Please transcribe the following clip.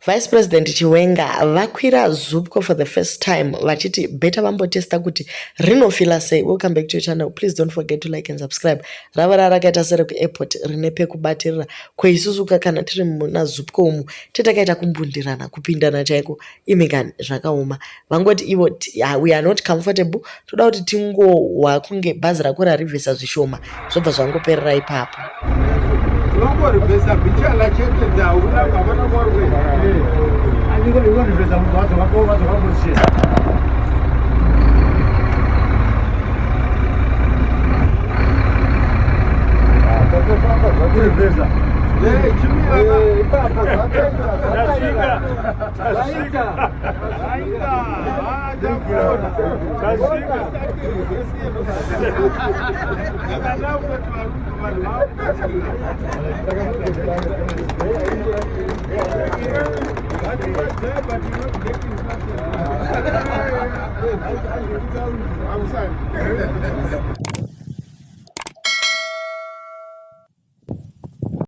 Vice President Chiwenga vakwira Zupco for the first time vachiti better vambotesta kuti rinofila sei. Welcome back to your channel. Please don't forget to like and subscribe. Rava rakaita serekuairport rine pekubatirira kweisusuka kana tiri muna Zupco umu titakaita kumbundirana kupindana chaiko imikani zvakaoma. Vangoti ivo we are not comfortable toda kuti tingohwa kunge bhazi rako rarivhesa zvishoma zvobva zvangoperera ipapo. Tinongorivhesa bichala chete ndauna havana kurivhesa.